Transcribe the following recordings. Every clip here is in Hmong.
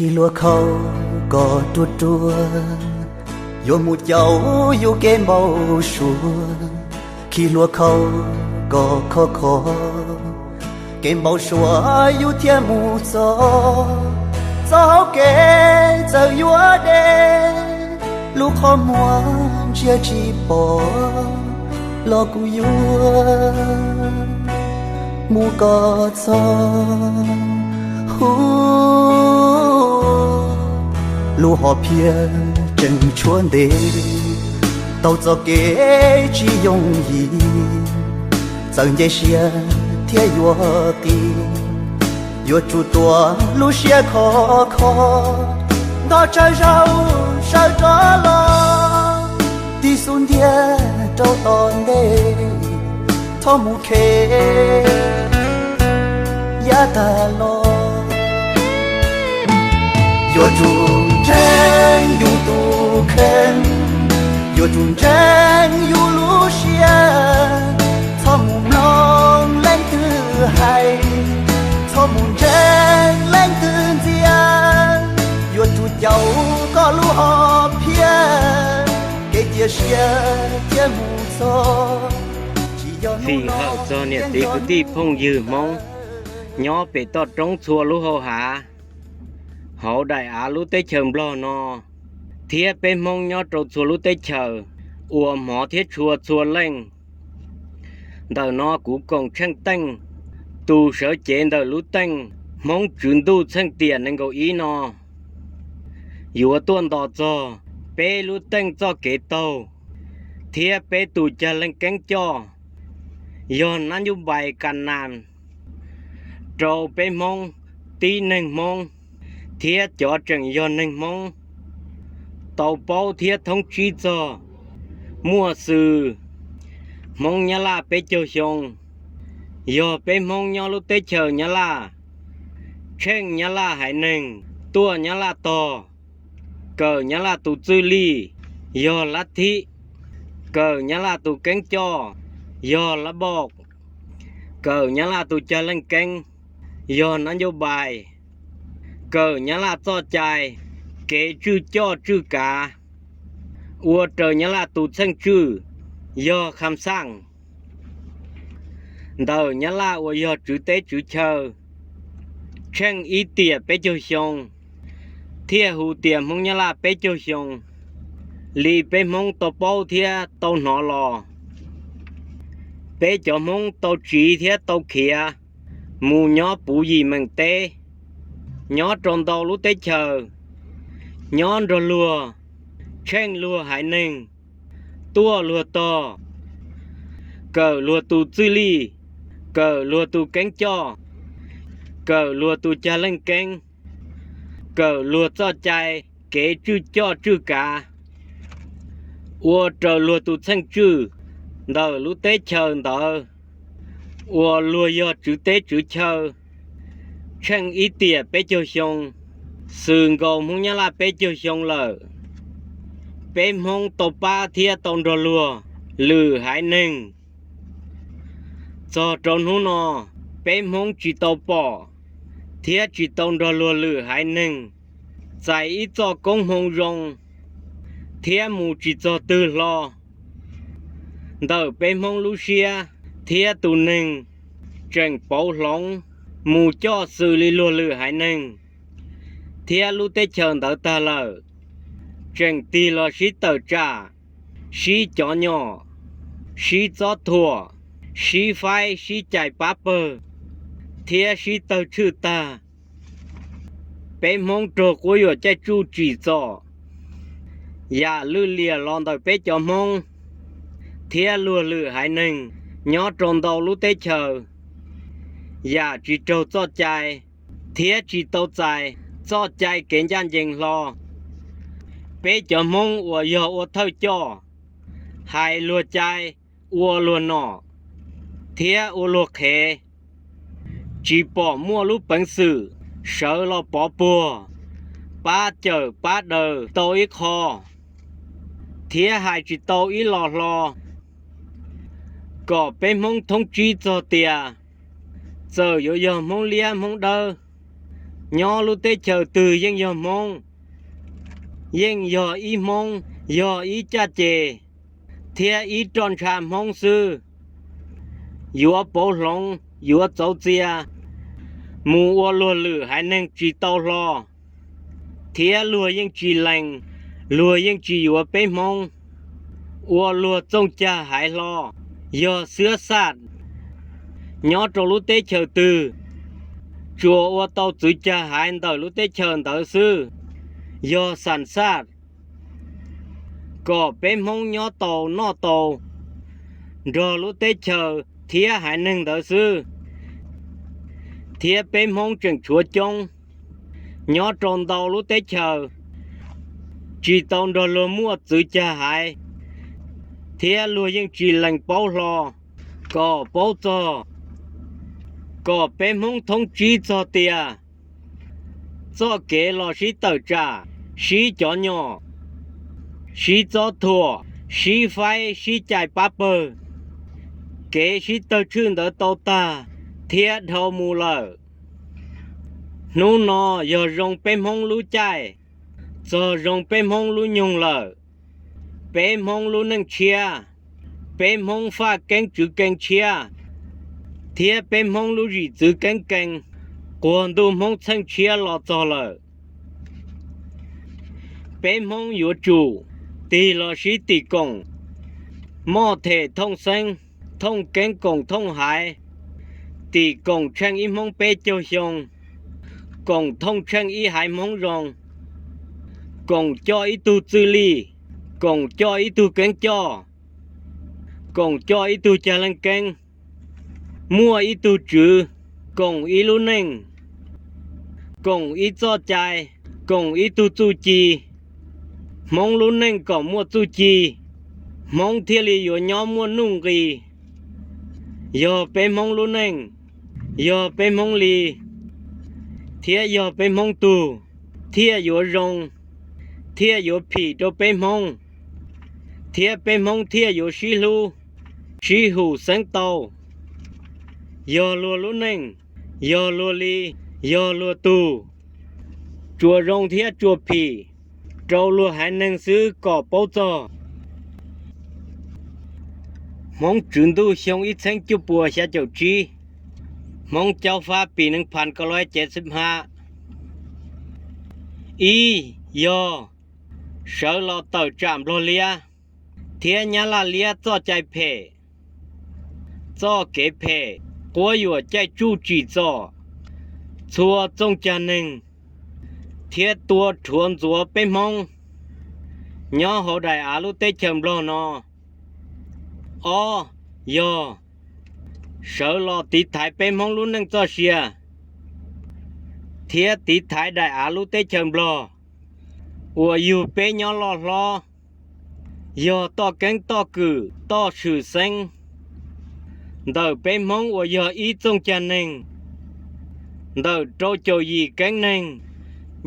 Khi hlua khau kom ruaj ruaj, yuav mus caum yus kev npau suav. Khi hlua khau kom khov kho, kev npau suav yus thiaj mus txog. Txoj hau kev txawm yuav deb, lub qhov muag ntsia tsis pom, los kuv yuav mus kom txog. Hu, lub hom phiaj tseem tshuav ntev, tau txoj kev tsis yooj yim, txawm nce siab thiab yuav qis, yuav tsum tuav lub siab khov kho, nto tsawg zaus sawv rov los, tig xub ntiag rau tom ntej, txhob mus khe yav tag los. Yuav tsum ntseeg yus tus kheej, yuav tsum ntseeg yus lub siab, txhob mus mloog leej twg hais, txhob mus ntseeg leej twg ntxias, yuav tsum caum koj lub hom phiaj, kev cia siab thiaj mus txog. Tsis yog hnub no, hawm txog niam txiv kwv tij phooj ywg Hmoob nyob pem toj roob txhua lub hau hav, hauv daim av lub teb chaws Nplog no, thiab peb Hmoob nyob rau txhua lub teb chaws uas hmov thiab tshua txhua leej. Ntawm no kuv koom tsheej teej, tus sawv cev ntawm lub teej Hmoob Tswv Ntuj txheej tiam nees nkaum ib no, yuav tuaj ntos txog peb lub teej txoj kev taug thiab peb tus cag leej keeb coj, yog nab nyub npais kas nas rau peb Hmoob, tib neeg Hmoob thiab cov tseem yog neeg Hmoob tau paub thiab thoob tsib txog. Muaj xws Hmoob Nyab Laj peb caug xyoo, yog peb Hmoob nyob lub teb chaws Nyab Laj, tsheej Nyab Laj haiv neeg, tuaj Nyab Laj tog, kawm Nyab Laj tus txwj lij, yog lab thib, kawm Nyab Laj tus keeb coj, yog lab npauj, kawm Nyab Laj tus cag leej keeb, yog nab nyub npais, kawm Nyab Laj txoj cai, kev tswj coj tswj kav, ua raws Nyab Laj tus txheej tswj, yog kham xaj, ntawm Nyab Laj uas yog tswv teb tswv chaw, tsheej ib tiam peb caug xyoo, thiaj hu tias Hmoob Nyab Laj peb caug xyoo, li peb Hmoob tau paub thiab tau hnov los. Peb cov Hmoob tau tsiv thiab tau khiav mus nyob puv yim meem teb, nyob rau ntau lub teb chaws, nyob nrog luag, tsheej luag haiv neeg, tuaj luag tog, kawm luag tus txwj lij, kawm luag tus keeb coj, kawm luag tus cag leej keeb, kawm luag txoj cai, kev tswj coj tswj kav, ua raws luag tus txheej tswj ntawm lub teb chaws ntawd uas luag yog tswv teb tswv chaw, tsheej ib tiam peb caug xyoo, xws nkaus Hmoob Nyab Laj peb caug xyoo lawm. Peb Hmoob tau pab thiab tau nrog luag lwm haiv neeg. Txog rau hnub no, peb Hmoob tsis tau pom thiab tsis tau nrog luag lwm haiv neeg txais ib txoj koob hmoov zoo thiab mus tsis txog twg hlo. Ntawm peb Hmoob lub siab thiab tus neeg tseem pauv hloov mus coj xws li luag lwm haiv neeg thiab lub teb chaws ntawd tag lawm, tseem tig los sib tawm tsam, sib cov nyom, sib txob thuam, sib faib sib cais pab pawg thiab sib tawg tshwj tag. Peb Hmoob raug quab yuam caij tsuj tsim txom yam lwj liam los ntawm peb cov Hmoob thiab luag lwm haiv neeg nyob rau ntau lub teb chaws, yam tsis raug txoj cai thiab tsis tau txais txoj cai kev ncaj ncees hlo. Peb cov Hmoob uas yog ua thawj coj, hais luag cai, ua luag nom thiab ua luag qhev, tsis pom muaj lub peev xwm sawv los pov puag, pab cawm pab daws tau ib qho, thiab hais tsis tau ib los hlo, kom peb Hmoob thoob tsib txog tias txawm yuav yog Hmoob liab Hmoob dawb, Nyob lub teb chaws twg yeej yog Hmoob, yeej yog ib Hmoob, yog ib caj ces thiab ib roj ntsha Hmoob xwb. Yuav pauv hloov, yuav txauv txia, mus ua luag lwm haiv neeg tsis tau hlo, thiab luag yeej tsis lees, luag yeej tsis yuav peb Hmoob ua luag txooj cag haiv hlo. Yog xwab xaj, nyob rau lub teb chaws twg, tsuas ua tau txwv cag haiv ntawm lub teb chaws ntawd xwb. Yog xam xaj, kom peb Hmoob nyob tau noj tau nrog lub teb chaws thiab haiv neeg ntawd xwb, thiab peb Hmoob tseem tshuav coob nyob rau ntau lub teb chaws, tsis tau nrog luag muaj txwv cag haiv, thiab luag yeej tsis lees paub hlo, kom paub txog, kom peb Hmoob thoob tsib txog tias txoj kev los sib tawm tsam, sib cov nyom, sib txob thuam, sib faib sib cais pab pawg, kev sib tawg tshwj ntawd tau tag thiab dhau mus lawm. Hnub no yog zoo peb Hmoob lub caij, txog zoo peb Hmoob lub nyoog lawm. Peb Hmoob lub neej tshiab, peb Hmoob faj keeb tswv kees tshiab, thiab peb Hmoob lub zim txwv keeb kees, quag ntuj Hmoob txheej tshiab los txog lawm. Peb Hmoob yuav tsum tig los sib tim koom, moj them thooj xeeb, thooj keeb koom thooj haiv, tim koom tsheej ib Hmoob peb caug xyoo, koom thooj tsheej ib haiv Hmoob zoo, koom coj ib tug txwj lij, koom coj ib tug keeb coj, koom coj ib tug cag leej keeb, muaj ib tug tswv, koom ib lub neej, koom ib txoj cai, koom ib tug txuj ci. Hmoob lub neej kom muaj txuj ci, Hmoob thiaj li yuav nyob muaj nuj nqis. Yog peb Hmoob lub neej, yog peb Hmoob li, thiab yog peb Hmoob tug, thiaj yuav zoo, thiaj yuav phim rau peb Hmoob, thiab peb Hmoob thiaj yuav sib hlub, sib hum xeeb tau. Yog luag lub neej, yog luag li, yog luag tug, tsuas zoo thiab tsuas phim rau luag haiv neeg xwb kom paub txog. Hmoob Tswv Ntuj xyoo ib txheeb cuaj puas xya caum tsib, Hmoob Caub Fab pis neeg phas ka lob cev xib hmab. Ib, yog sawv los tawm tsam Nplog liab thiab Nyab Laj liab txoj cai phem, txoj kev phem, quab yuam caij tsuj tsim txom txhua txooj cag neeg, thiab tua rhuav ntxuav peb Hmoob nyob hauv daim av lub teb chaws Nplog no. Ob, yog sawv los tiv thaiv peb Hmoob lub neej txoj sia, thiab tiv thaiv daim av lub teb chaws Nplog uas yug peb nyob loj hlob, yog toj keeb toj kwm toj swm xeeb ntawm peb Hmoob uas yog ib txooj cag neeg ntawm rau caum yim keeb neeg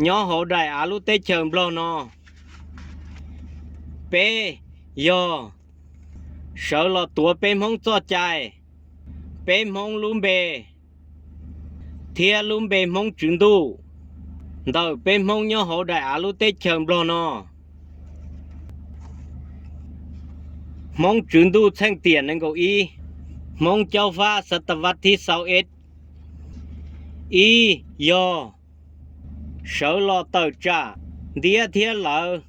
nyob hauv daim av lub teb chaws Nplog no. Peb, yog sawv los tuav peb Hmoob txoj cai, peb Hmoob lub npe, thiab lub npe Hmoob Tswv Ntuj ntawm peb Hmoob nyob hauv daim av lub teb chaws Nplog no. Hmoob Tswv Ntuj txheej tiam nees nkaum ib, Hmoob Caub Fab xav tas vaj thib xau eb. Ib, yog sawv los tawm tsam ntiab thiab lawv,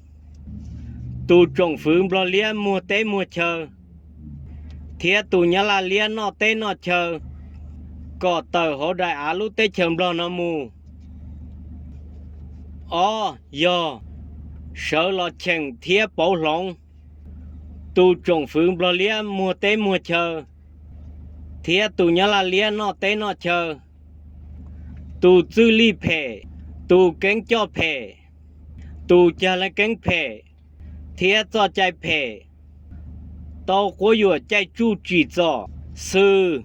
tus tsoom fwv Nplog liab muag teb muag chaw, thiab tus Nyab Laj liab noj teb noj chaw, kom tawm hauv daim av lub teb chaws Nplog no mus. Ob, yog sawv los cheem thiab pauv hloov tus tsoom fwv Nplog liab muag teb muag chaw, thiab tus Nyab Laj liab noj teb noj chaw, tus txwj lij phem, tus keeb coj phem, tus cag leej keeb phem, thiab txoj cai phem, tau quab yuam caij tsuj tsim txom xws.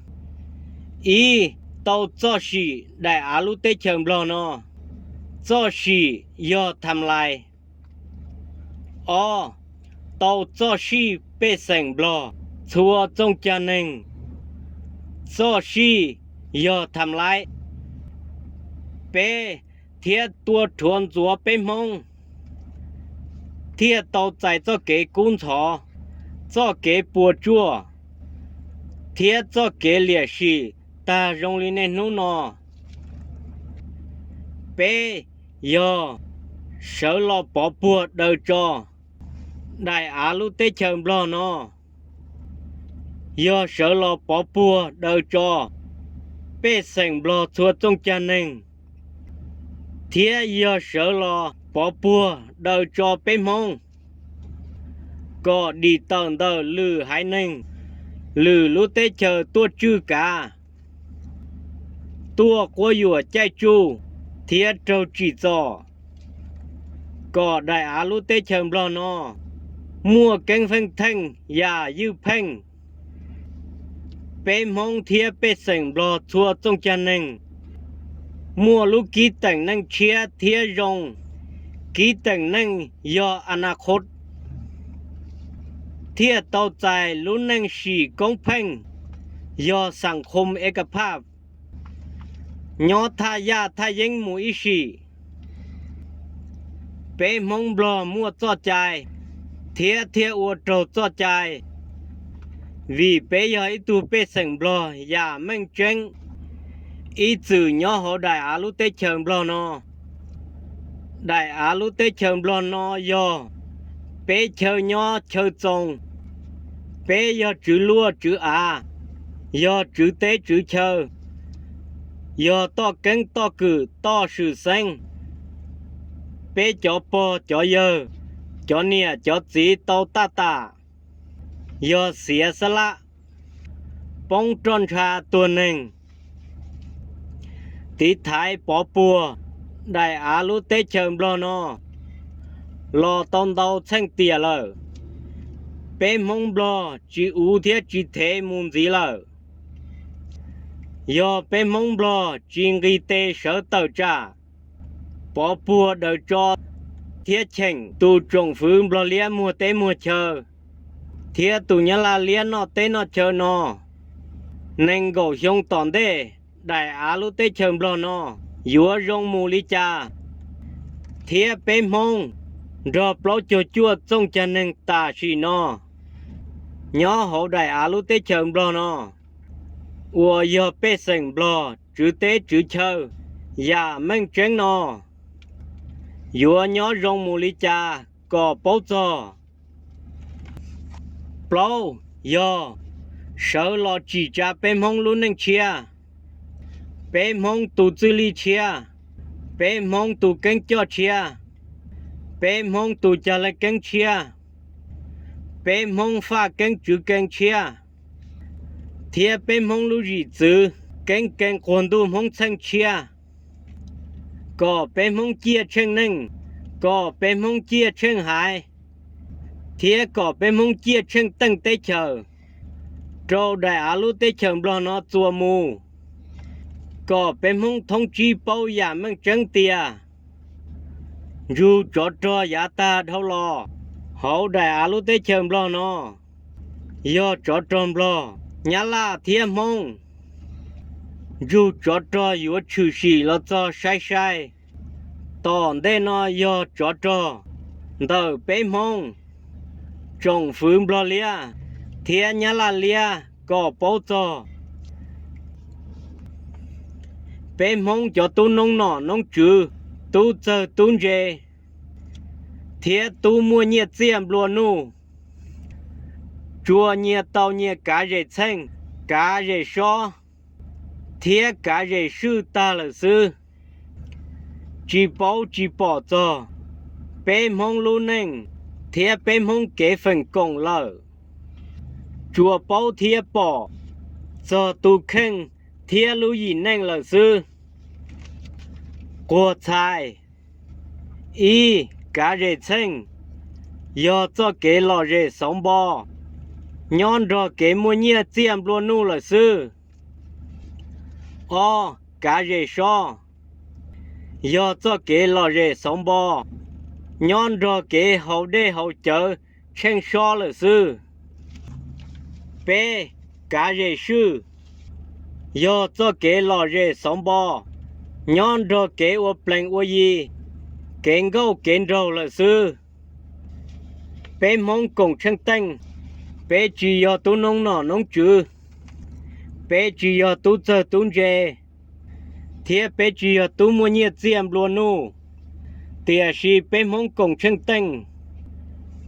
Ib, tau txoj sim daim av lub teb chaws Nplog no, txoj sim yog tham lais. Ob, tau txoj sij pej xeem Nplog txhua txooj cag neeg, txoj sij yog tham lais. Peb, thiab tuaj rhuav ntxuav peb Hmoob, thiaj tau txais txoj kev kub ntxhov, txoj kev puas tsuaj, thiab txoj kev liam sim tag zoo li niaj hnub no. Peb yog sawv los pov puag daws tso daim av lub teb chaws Nplog no, yog sawv los pov puag daws tso pej xeem Nplog txhua txooj cag neeg, thiab yog sawv los pov puag daws tso peb Hmoob, kom dim tawm ntawm lwm haiv neeg, lwm lub teb chaws tuaj tswj kav, tuaj quab yuam caij tsuj thiab raug tsim txom, kom daim av lub teb chaws Nplog no muaj keeb feej theej yam ywj pheej. Peb Hmoob thiab pej xeem Nplog txhua txooj cag neeg muaj lub kib teem neej tshiab thiab zoo, kib teem neej yog a na khos, thiaj tau txais lub neej sim koob pheej yog xam khom e ka phaj, nyob thaj yaj thaj yeeb mus ib sim. Peb Hmoob Nplog muaj txoj cai thiab thiaj ua raug txoj cai, vim peb yog ib tug pej xeem Nplog yam meej tseeb ib txwm nyob hauv daim av lub teb chaws Nplog no. Daim av lub teb chaws Nplog no yog peb chaw nyob chaw txoos, peb yog tswv luaj tswv av, yog tswv teb tswv chaw, yog toj keeb toj kwm toj swm xeeb. Peb cov pog cov yawg, cov niam cov txiv tau taj tam, yog xiav xab lab, poob roj ntsha tuag neeg, tiv thaiv pov puag daim av lub teb chaws Nplog no los tau ntau txheej tiam lawm. Peb Hmoob Nplog tsis uv thiab tsis thev mus ntxiv lawm. Yog peb Hmoob Nplog tsis nqis tes sawv tawm tsam, pov puag daws tso thiab cheem tus tsoom fwv Nplog liab muag teb muag chaw thiab tus Nyab Laj liab noj teb noj chaw no, nees nkaum xyoo tom ntej daim av lub teb chaws Nplog no yuav zoo mus li cas, thiab peb Hmoob nrog plaub caug cuaj txooj cag neeg tam sim no nyob hauv daim av lub teb chaws Nplog no uas yog pej xeem Nplog tswv teb tswv chaw yam meej tseeb no yuav nyob zoo mus li cas kom paub txog. Plaub yog sawv los tsim tsa peb Hmoob lub neej tshiab, peb Hmoob tus txwj lij tshiab, peb Hmoob tus keeb coj tshiab, peb Hmoob tus cag leej keeb tshiab, peb Hmoob faj keeb tswv kees tshiab, thiab peb Hmoob lub zim txwv keeb kees quag ntuj Hmoob txheej tshiab, kom peb Hmoob ciaj tsheej neej, kom peb Hmoob ciaj tsheej haiv, thiab kom peb Hmoob ciaj tsheej teej teb chaws rau daim av lub teb chaws Nplog no txuas mus, kom peb Hmoob thoob tsib paub yam meej tseeb tias ntsug tsov rog yav tag dhau los hauv daim av lub teb chaws Nplog no yog tsov rog Nplog, Nyab Laj thiab Hmoob. Ntsug tsov rog yuav tshwm sim los txog saib saib, tom ntej no yog tsov rog ntawm peb Hmoob, tsoom fwv Nplog liab thiab Nyab Laj liab kom paub txog. Peb Hmoob cov tub noob nom noob tswv, tub txawg tub ntse, thiab tub muaj nyiaj txiaj nplua nuj, tsuas nyias tau nyias kav zem txheej, kav zem sob, thiab kav zem swj tag lawm xwb. Tsis paub tsis pom txog peb Hmoob lub neej thiab peb Hmoob kev feem koom lawm. Tsuas paub thiab pom txog tus kheej thiab lub yim neej lawm xwb. Quag txhais, ib, kav zem txheej, yog txoj kev lom zem xauv npo, nyob nrog kev muaj nyiaj txiaj nplua nuj lawm xwb. Ob, kav zem sob, yog txoj kev lom zem xauv npo, nyob nrog kev haus dej haus cawv tsheej sob lawm xwb. Peb, kav zem swj, yog txoj kev lom zem xauv npo, nyob nrog kev ua plees ua yi, kev nkauj kev nraug lawm xwb. Peb Hmoob koom tsheej teej, peb tsis yog tub noob nom noob tswv, peb tsis yog tub txawg tub ntse, thiab peb tsis yog tub muaj nyiaj txiaj nplua nuj. Tiam sis peb Hmoob koom tsheej teej,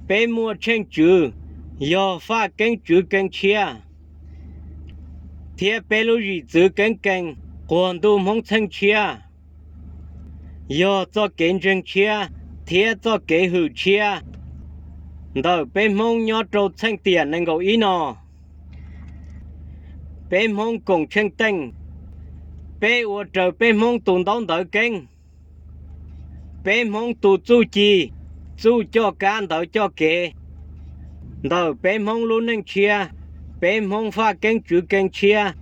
peb muaj tsheej tswv, yog faj keeb tswv kees tshiab, thiab peb lub zim txwv keeb kees quag ntuj Hmoob txheej tshiab, yog txoj kev ntseeg tshiab thiab txoj kev hwm tshiab ntawm peb Hmoob nyob rau txheej tiam nees nkaum ib no. Peb Hmoob koom tsheej teej, peb ua raws peb Hmoob tus ntaub ntawv keeb, peb Hmoob tus txuj ci, txuj coj kab ntawv coj kev ntawm peb Hmoob lub neej tshiab, peb Hmoob faj keeb tswv kees tshiab,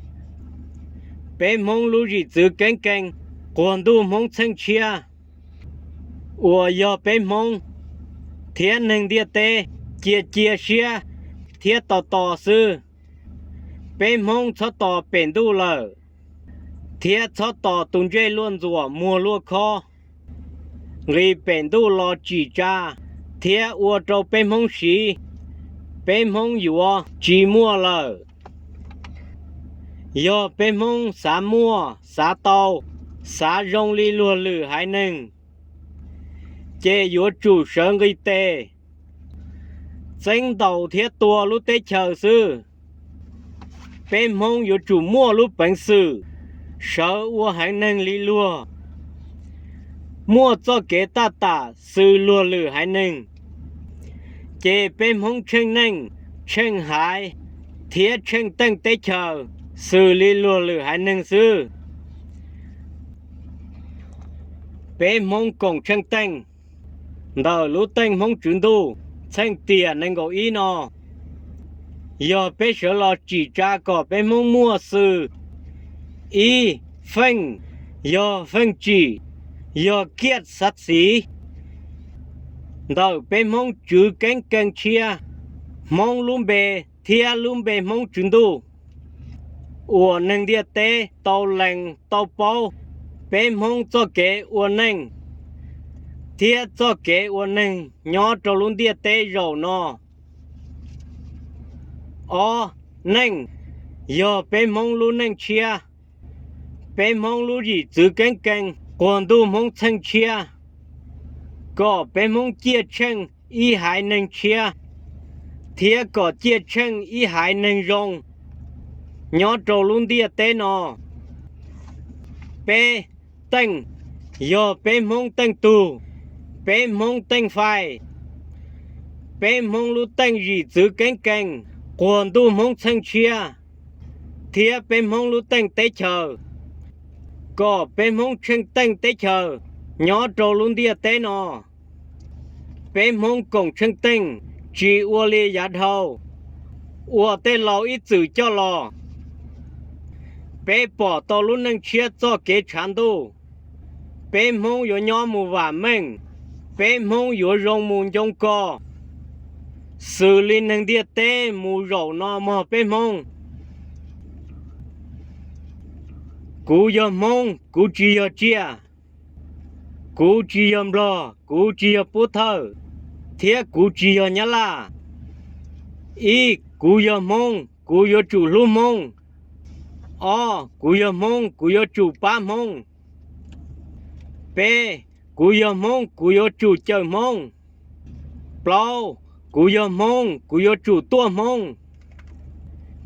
peb Hmoob lub zim txwv keeb kees quag ntuj Hmoob txheej tshiab, uas yog peb Hmoob thiab neeg ntiaj teb cia cia siab thiab tos tos xwb. Peb Hmoob txhob tos pem ntuj lawm, thiab txhob tos tus ntsej luaj ntxuam muag luaj khob nqis pem ntuj los tsim tsa thiab ua rau peb Hmoob siv, peb Hmoob yuav tsis muaj lawm. Yog peb Hmoob xav muaj, xav tau, xav zoo li luag lwm haiv neeg, ces yuav tsum sawv nqis tes, txeeb ntaus thiab tua lub teb chaws xwb. Peb Hmoob yuav tsum muaj lub peev xwm sawv ua haiv neeg li luag, muaj txoj kev taj tam xws luag lwm haiv neeg, ces peb Hmoob tsheej neej, tsheej haiv thiab tsheej teej teb chaws xws li luag lwm haiv neeg xwb. Peb Hmoob koom tsheej teej ntawm lub teej Hmoob Tswv Ntuj txheej tiam nees nkaum ib no, yog peb sawv los tsim tsa kom peb Hmoob muaj xws: ib, feej, yog feej tsim, yog kiaj xav txiv ntawm peb Hmoob tswv keeb kees tshiab, Hmoob lub npe thiab lub npe Hmoob Tswv Ntuj, uas neeg ntiaj teb tau lees tau paub peb Hmoob txoj kev ua neej thiab txoj kev ua neeg nyob rau lub ntiaj teb zaum no. Ob, neej, yog peb Hmoob lub neej tshiab, peb Hmoob lub zim txwv keeb kees quag ntuj Hmoob txheej tshiab, kom peb Hmoob ciaj tsheej ib haiv neeg tshiab thiab kom ciaj tsheej ib haiv neeg zoo nyob rau lub ntiaj teb no. Peb, teej, yog peb Hmoob teej tug, peb Hmoob teej fais, peb Hmoob lub teej zim txwv keeb kees quag ntuj Hmoob txheej tshiab, thiab peb Hmoob lub teej teb chaws, kom peb Hmoob tsheej teej teb chaws nyob rau lub ntiaj teb no. Peb Hmoob koom tsheej teej, tsis ua li yav dhau uas tej laus ib txwm coj los. Peb pom tau lub neej tshiab txoj kev tshav ntuj, peb Hmoob yuav nyob mus vam meej, peb Hmoob yuav zoo mus ncoo ko, xws li neeg ntiaj teb mus zaum no mog peb Hmoob. Kuv yog Hmoob, kuv tsis yog tsiaj. Kuv tsis yog nplog, kuv tsis yog pub thawj, thiab kuv tsis yog nyab laj. Ib, kuv yog Hmoob, kuv yuav tsum hlub Hmoob. Ob, kuv yog Hmoob, kuv yuav tsum pab Hmoob. Peb, kuv yog Hmoob, kuv yuav tsum cawm Hmoob. Plaub, kuv yog Hmoob, kuv yuav tsum tuaj Hmoob.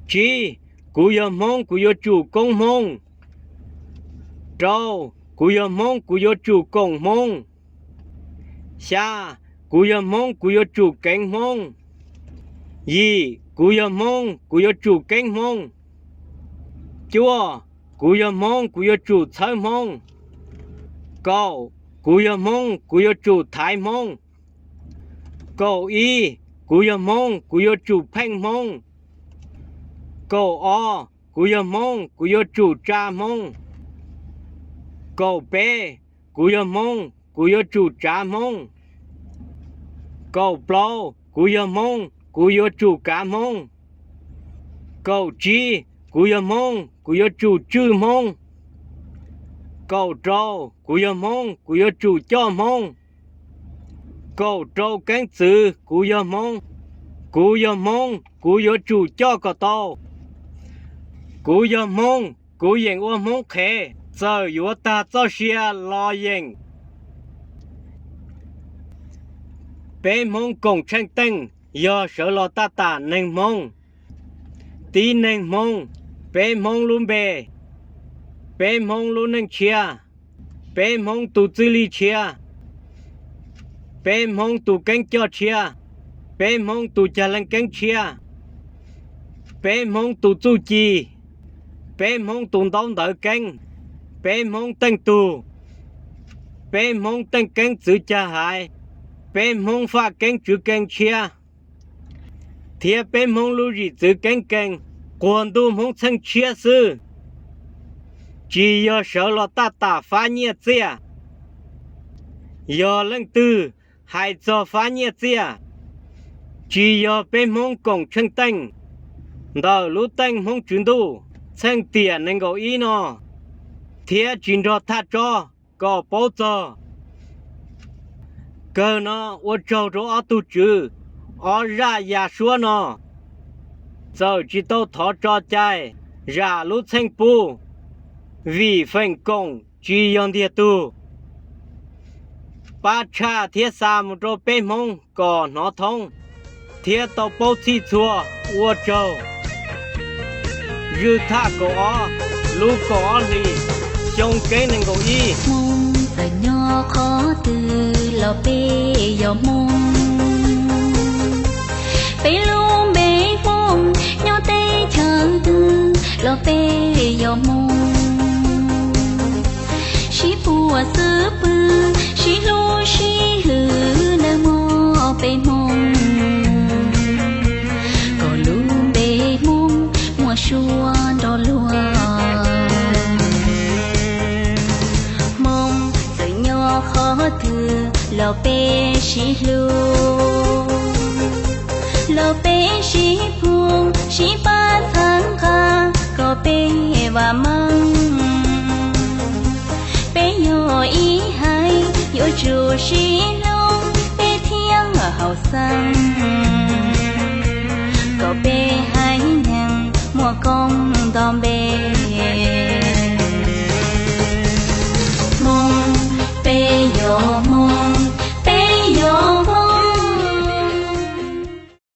Tsib, kuv yog Hmoob, kuv yuav tsum koob Hmoob. Rau, kuv yog Hmoob, kuv yuav tsum koom Hmoob. Xya, kuv yog Hmoob, kuv yuav tsum keev Hmoob. Yim, kuv yog Hmoob, kuv yuav tsum keeb Hmoob. Cuaj, kuv yog Hmoob, kuv yuav tsum txhawb Hmoob. Kaum, kuv yog Hmoob, kuv yuav tsum thaiv Hmoob. Kaum ib, kuv yog Hmoob, kuv yuav tsum pheej Hmoob. Kaum ob, kuv yog Hmoob, kuv yuav tsum tsa Hmoob. Kaum peb, kuv yog Hmoob, kuv yuav tsum tsav Hmoob. Kaum plaub, kuv yog Hmoob, kuv yuav tsum kav Hmoob. Kaum tsib, kuv yog Hmoob, kuv yuav tsum tswj Hmoob. Kaum rau, kuv yog Hmoob, kuv yuav tsum coj Hmoob. Kaum rau keeb txwv, kuv yog Hmoob, kuv yog Hmoob, kuv yuav tsum coj kom tau. Kuv yog Hmoob, kuv yeem ua Hmoob qhev, txawm yuav tag txoj sia los yeem. Peb Hmoob koom tsheej teej yog sawv los taj tam neeg Hmoob, tib neeg Hmoob, peb Hmoob lub npe, peb Hmoob lub neej tshiab, peb Hmoob tus txwj li tshiab, peb Hmoob tus keeb coj tshiab, peb Hmoob tus cag leej keeb tshiab, peb Hmoob tus txuj ci, peb Hmoob tus ntaub ntawv keeb, peb Hmoob teej tug, peb Hmoob teej keeb txwv cag haiv, peb Hmoob faj keeb tswv keeb tshiab, thiab peb Hmoob lub zim txwv keeb keeb, quag ntuj Hmoob txheej tshiab xwb, tsis yog sawv los taj tam fab nyiaj txiaj. Yog leej twg hais txog fab nyiaj txiaj, tsis yog peb Hmoob koom tsheej teej ntawm lub teej Hmoob Tswv Ntuj txheej tiam nees nkaum ib no, thiab tsis nrog thaj tsob kom paub txog. Kawg no ua tsaug rau ob tug tswv, ob zaj ya suab no, txawm tsis tau thov tso cai zam lub txheej pub, vim feem koom tsis yog ntiag tug. Pab tshaj thiab xa mus rau peb Hmoob kom hnov thoob thiab tau paub txhij txhua. Ua tsaug. Zwj thaj kaum ob, lub kaum ob hlis, xyoo keeb nees nkaum ib. Hmoob txawm nyob qhov twg los peb yog Hmoob. Peb lub npe Hmoob nyob teb chaws twg los peb yog Hmoob. Sib puag xwb pwg, sib hlub sib lwm, neej muaj peb Hmoob, kom lub npe Hmoob muaj suab nrov luag. Hmoob txawm nyob qhov twg los peb sib hlub, los peb sib puag sib pab txhawb nqa kom peb vam meej. Peb yog ib haiv yuav tsum sib hlub peb thiaj haum xeeb, kom peb haiv neeg muaj koob nto npe. Hmoob, peb yog